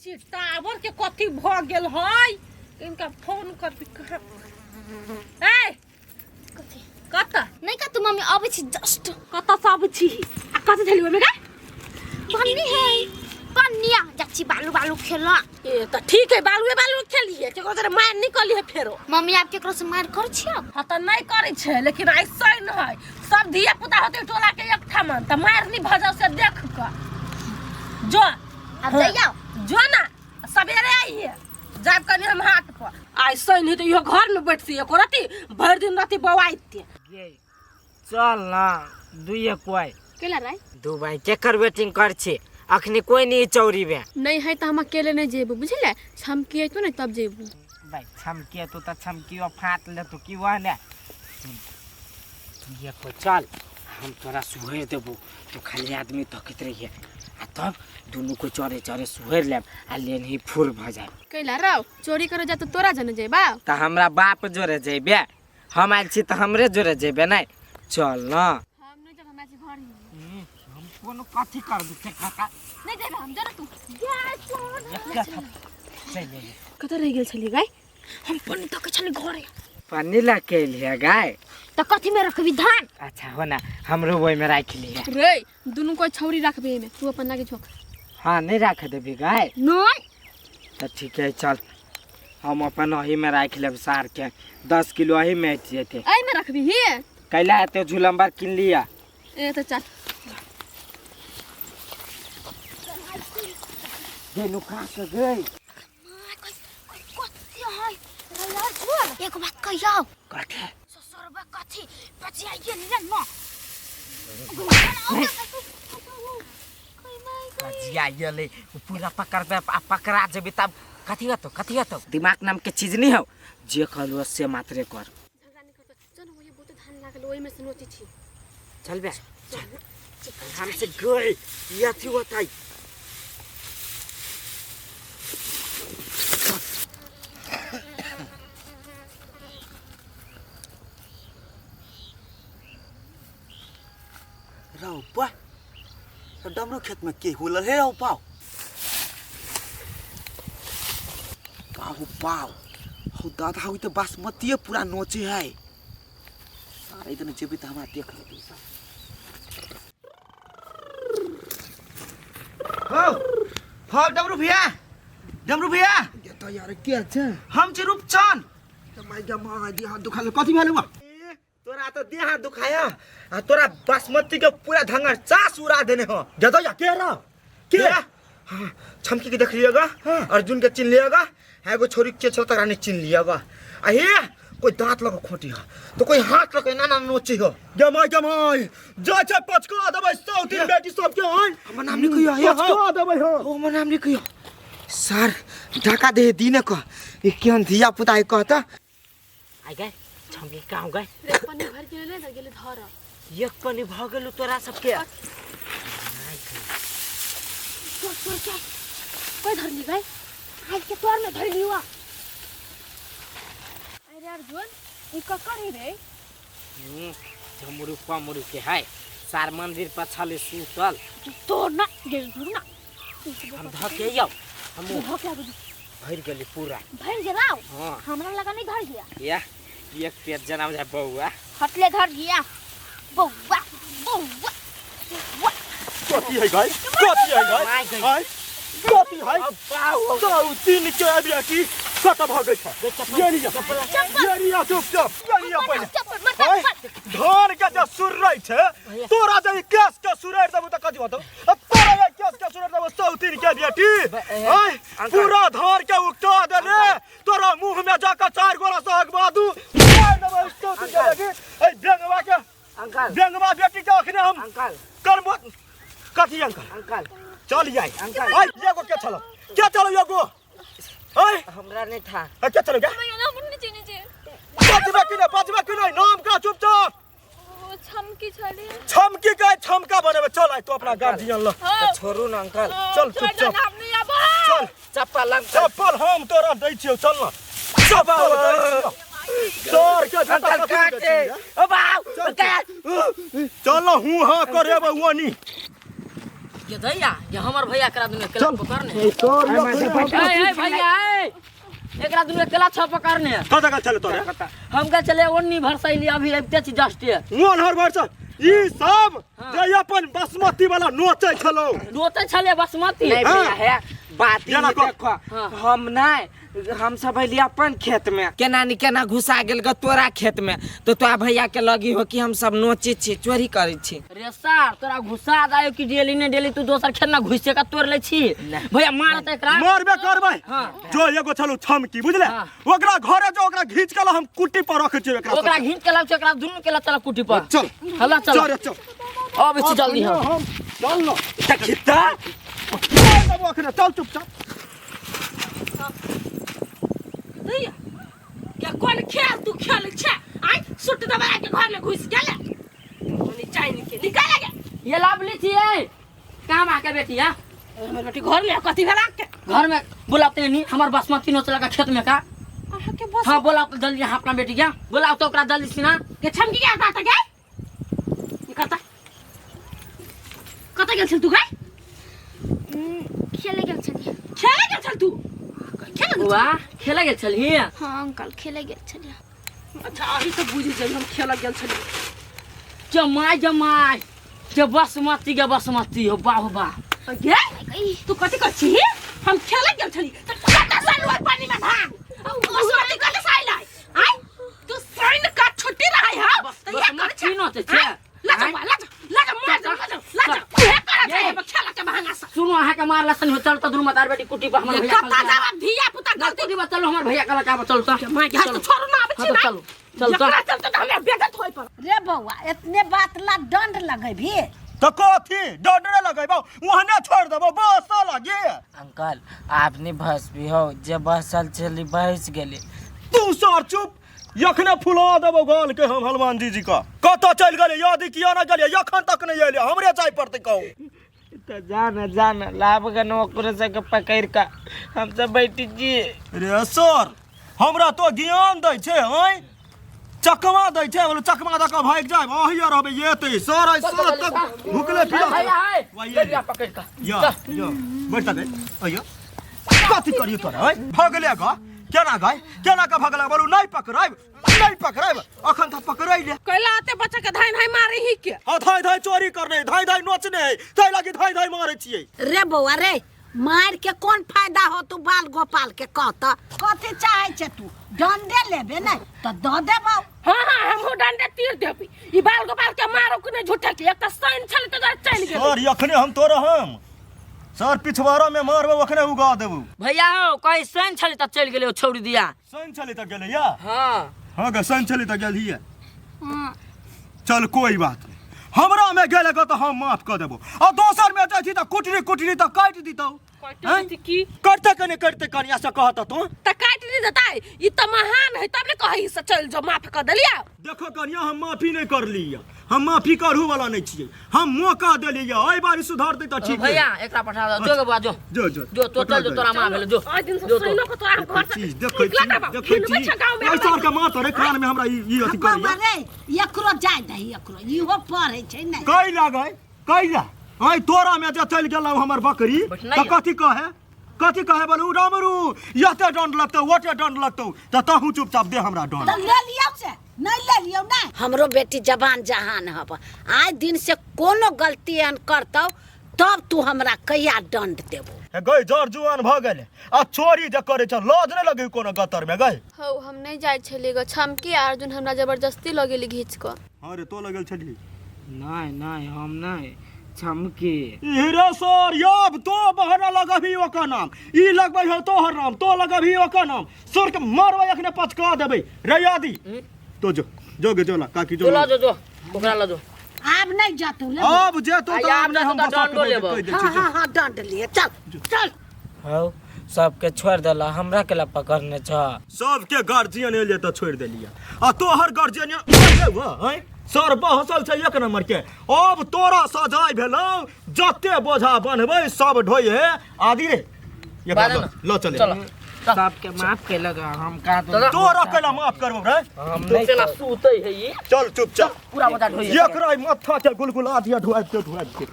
छी टावर के कथी भऽ गेल है इनका फोन कर कहाँ ए कथी कतऽ नहीं कतू मम्मी अबै छी जस्ट कतऽ से आबै छी आ कथी छली ओहिमे गे पन्नी है पन्निया जा छी बालू बालू खेल ए तऽ ठीक है बालुए बालुए खेलिए केकरो तोरे मार नहीं कलिए फेरो मम्मी आप केकरो से मार कर छी अब हाँ तऽ नहीं करै छै लेकिन ऐसे न है सब धिया पुता होते टोला के एक ठामन तऽ मार नहीं भऽ जाओ से देख कऽ जो अब जाइयो जो ना सवेरे आइए जाब कनी हम हाट पर आइ शनि तऽ इहो घर में बैठती एको रति भरि दिन रति बौआइते गे चल ना दुइये कोइ केला राय दू भाई केकर वेटिंग कर छी अखनी कोई नहीं चौरी बे नहीं है तो हम अकेले नहीं जेबू बुझले छमकी अयतो ने तब जेबू भाई छमके तो त छमकियो फाट ले तो की वह ने दुइये कोइ चल हम तोरा सुहर देबो तो खाली आदमी तकैत रहिए आ तब दुनू को चढ़े चढ़े सुहर लेब आ लेन ही फूर भऽ जाए कैला राव चोरी करे जा तो तोरा जने जेबा तऽ हमरा बाप जोरे जेबे हम आयल छी तऽ हमरे जोरे जेबे नहि चल न हम नहीं जब हमरा घर ही हम कोनो कथी कर दू काका नहीं जेबे हम जरा तू चलि अइहे। कतऽ रहि गेल छली गाय हम पन्नी तक छली घरे पन्नी लऽ के एलिहे गाय तऽ कथी में रखबी धान अच्छा हो ना हमरो ओहिमे राखि लिहे रे दुनू कोई छौरी रखबे एमे तू अपन लागे झोक हाँ नहीं राख देबी गाय नहीं तऽ ठीक है चल हम अपन ओहीमे राखि लेब सारके 10 किलो ओहीमे हटि जेतै एमे रखबी ही कैला एते झुलम्बर किन लिअ ए तऽ चल गे नुका के गई एक बात कहियो कथी ससुरबा कथी बचियाइए ने न जिया ये उ पूरा पकड़बे आ पकड़ा जेबी तब कथी हतो कथी हतो दिमाग नाम के चीज नहीं हो जे कहलु से मात्रे कर झगड़ा नहीं करतो चल वही बहुते धान लागल ओहिमे से नोचै छी चल बे चल हमसे गई ये अथी होता है रौ बा तो डमरू खेत में के हुलल हे रौ पाव पाहु पाव हौ दादा हौ तो बासमतीये पूरा नोचे है सारे इधर जेबी तो हमरा देख लेतै सब हौ हौ डमरू भैया डमरू भैया ये तो यार के छै हम छी रूपचंद त माय गे माय देह हाथ दुखाल कथी भेल हुआ तोरा तो देह हाथ दुखाया आ तोरा बासमती के पूरा धंगर चास उड़ा देने हो जतो या के रहा के हाँ, छमकी के देख लिएगा अर्जुन के चिन्ह लिएगा एगो छोरी के छल तकरा नहीं चिन्ह लिएगा आ हे कोई दांत लग खोटी हो तो कोई हाथ लग ना ना नोची हो जमाई जमाई जा छै पचका देबै सौ तीन बेटी सबके हन हमर नाम नहीं कहियो हे पचका देबै हो ओ हमर नाम नहीं कहियो सर ढका दे दिन क ई केहन धिया पुता है कहता आइ गए छमकी कहाँ गए रे पन्नी भर के ले गेले धर एक पनी भऽ गेलौ तोरा सबके तोर तोर के कोई धर ली गाय आज के तोर में धर लियो अरे अर्जुन ई ककर ही रे झमुरु पमुरु के है सार मंदिर पर छले सुतल तोर ना गेल धर ना हम धके यौ हम धो के आबू भरि गेली पूरा भर गेलाओ हाँ हमरा लगा नहीं धर गया या एक पेट जनाब जाय बौआ हटले धर गया बौआ बौआ बौआ कथी है भाई कथी है भाई माय गई। आय कथी है सौ तीन के बेटी कत भगै छ ये नहीं ये नहीं चुपचाप ये नहीं पहिले चप्पल मत आय, धान के जे सुर्रै छै तोरा जे ई केस के सुरैर देबौ तऽ कथी होतौ आ तोरा जे केस के सुरैर देबौ सौ तीन के बेटी आय पूरा धान के उगटा देले तोरा मुंह में जाके चार गोला से हगवा दू मार देबौ सौ तीन के बेटी ऐ बेंगवा के अंकल बेंगवा बेटी के अखने हम अंकल करबो कथी अंकल अंकल चल जाय अंकल। आय एगो के चलो के चलो एगो आय हमरा नहीं था के चलो क्या नीचे नीचे बजबे कि नहीं बजबे कि नहीं नाम का चुपचाप छमकी छली छमकी के छमका बनेबे चल आय तो अपना गार्जियन ल तऽ छोड़ू ना अंकल चल चुपचाप हम नहीं आबो चल चप्पल अंकल चप्पल हम तोरा दै छियौ चल न चप्पल दै छियौ सर के झटा अंकल कथी दै काटे छियै? ओ बाप चल न हूँ हाँ करेबै ओनी के दैया जे हमर भैया एकरा दुनू केला चल। पकड़ने। ए, सर ए ए भैया ए, एकरा दुनू केला छ पकड़ने। कतऽ गेल छलै तोरे? हम गेल छलै ओन्नी भरसैली, अभी अबिते छी जस्टे। मोन हर भर ई सब जे अपन बासमती वाला नोचै छलौ। नोचै छलै बासमती। नहीं भैया है बात ही जेना कह। देखो, हम नहीं, हम सब अलिए अपन खेत में केना नि केना घुसा गेल ग तोरा खेत में, तो तोरा भैया के लगी हो कि हम सब नोचे छी, चोरी करे छी। रे सार तोरा घुसा दायो कि डेली ने डेली तू दोसर खेत में घुसे का तोड़ ले छी। भैया मारत एकरा। मारबे करबै। हाँ। जो एगो छलौ छमकी बुझले, हाँ। ओकरा घरे जो ओकरा घीच के ला हम कुट्टी पर रखे छी एकरा। ओकरा घीच के लाव छै, एकरा दुनू के ला चला कुट्टी पर। चल। हल्ला चल। चल रे, चल। अब छी जल्दी हम। चल न। देखिता। चल चुपचाप। दैया के कोन खेल तू खेल छे? आइ सुट दबा के घर में घुस गेले। मने चाइन के निकाल गे। ये लाभ ली छी काम आके बेटी हां। हमर बेटी घर में कथि भेला के? घर में बुलाते नहीं, हमर बासमती नोचला का खेत में का। अहाँ के बस। हां बोलाओ तो जल्दी यहाँ अपना बेटी के बोलाओ तो ओकरा जल्दी सिना। के छमकी के आता के? ई कता? कता गेल छल तू गई? खेले गेल छलियै। खेले गेल छल तू? खेले गेल? वाह खेले गेल छलही? हां अंकल खेले गेल छलियै। अच्छा अही सब बुझि गेल हम खेले गेल छलियै। जमाई जमाई के बासमती के बासमती हो वाह वाह। गे तू कथि कर छी? हम खेले गेल छली त कता साल ओइ पानी में भाग बासमती कता साल आइ? आइ तू साइन का छुट्टी रहै हा त ये कर बासमती नोचै छै। ला जा ला जा ला जा मार जा ला जा ला जा उहे करा छै खेला के बहाना से। सुनो अहाँ के मारला सन हो चल त दुनू मतार बेटी कुटी पर हमर भैया कता जाब धिया पुता गलती कुटी पर चलो हमर भैया के लगा चल त माय के हाथ छोड़ू ना आबै छी ना। चलो चल त जकरा चलते त हमरा बेइज्जत होय पर। रे बौआ एतने बात ला दंड लगेबी त कथी दंड नै लगेबौ, ओहने छोड़ देबौ बस लगे। अंकल आपने भसबी हो जे बसल चली बहस गेली। तू सर चुप, यखने फुला देबौ गाल के हम हनुमान जी जी का। कतऽ चलि गेलै याद किया ना गेलियै, यखन तक नहि एलियै, हमरे जाय पड़तै कहूँ। त जाना जाना लाभ गन ओकरे सबके पकड़ि कऽ हम सब बैठ जी। रे सर हमरा तो ज्ञान दै छै आँय, चकमा दै छै, बोलू चकमा दऽ कऽ भागि जायब, अहिए रहबै एतै सर आइ साँझ तक भुखले पियासल। पकड़ि कऽ या या बैठ जा अइयो कथी करियो तोरा आँय, भगले ग केना गए केना के भगला? बोलू नहीं पकड़ाइब नहीं पकड़ाइब, अखन त पकड़ैले। कैला आते बच्चा के धाई धाई मारे ही के? हां धाई धाई चोरी करने, धाई धाई नोचने है, ताहि लागी धाई धाई मारे छियै। रे बौआ रे मार के कोन फायदा हो तू बाल गोपाल के कहत? कथी चाहे छे तू? दंडे लेबे नै त द देबौ। हां हां हमहु डंडे तीर देबी, ई बाल गोपाल के मारो कि नै झूठा के, एक त साइन छल त चलि गेल। सर यखने हम तोरा हम सर पिछवाड़ा में मारबो अखने उगा देबू। भैया हो कहीं सैन छली त चलि गेलै छोड़ दिया। सैन छली त गेलै या? हां हां ग सैन छली त गेल हिया। हां चल कोई बात नहीं, हमरा में गेलै ग त हम माफ क देबो, आ दोसर में जाइ छी त कुटरी कुटरी त काटि दितौ। काटि की करते कने करते कनिया से कहत तू त काटि नि देतै, ई त महान है तब ने कहै से चल जो माफ क देलिया। देखो कनिया हम माफी नहीं करलिया, हम माफी करू वाला नहीं छियै, हम मौका देलिया, एहि बारी सुधार दे त ठीक है। भैया एकरा पठा दो, जो गे बुआ जो जो जो जो तो चल जो तोरा मां भेल जो ओइ दिन से जो तो। सुनो को तोरा घर से देखै छी देखै छी एहि साल के माथ रे कान में हमरा ई अथी बौआ करिया। रे एकरो जाय दही, एकरो इहो पढ़ै छै नै। कै लागै कै ला आइ तोरा में जे चलि गेलौ हमर बकरी त कथी कहे कथी कहे? बोलू रामरू यते दंड लगतौ ओते दंड लगतौ, त तहू चुपचाप दे हमरा दंड। त ले लियौ से नहीं ले लियौ ना। हमरो बेटी जवान जहान हब, आइ दिन से कोनो गलती एहन करतौ तब तू हमरा कहिया दंड देबो? हे गई जर जुआन भ गेलै आ चोरी जे करै छ लाज नै लगै कोनो गतर में गई? हौ हम नहीं जाइ छलियै ग, छमकी अर्जुन हमरा जबरदस्ती लऽ गेली घीच कऽ। हां रे तो लगल छली? नहीं नहीं हम नहीं छमकी। रे सर यब तो बहरा लगबही ओकर नाम, ई लगबै हो तोहर नाम, तो लगबही ओकर नाम, सर के मारबै अखने पचका देबै। रे यादी तो जो जो गे जो ला काकी जो जो जो ओकरा ल जो। आब नहीं जतू ले, आब जेतौ त आब आब जेतौ हम त बसा दंडो लेबौ। कहि दै हां छी हां हां दंड लिए चल चल। हौ सबके छोड़ देला हमरा केला पकड़ने छ? सबके गार्जियन एलियै त छोड़ देलियै, आ तोहर गार्जियन हैं सर बहसल छै एक नंबर के। अब तोरा सजाय भेलौ, जते बोझा बन्हबै सब ढोइ हे आदि रे। ल चले सबके माफ केलक हम का तोरा केला माफ करबौ रे? हम नहीं केना सुतै है ई। चल चुपचाप पूरा बोझा ढोइ। एकरा माथा के गुलगुला दिया ढोआब के ढोआब के।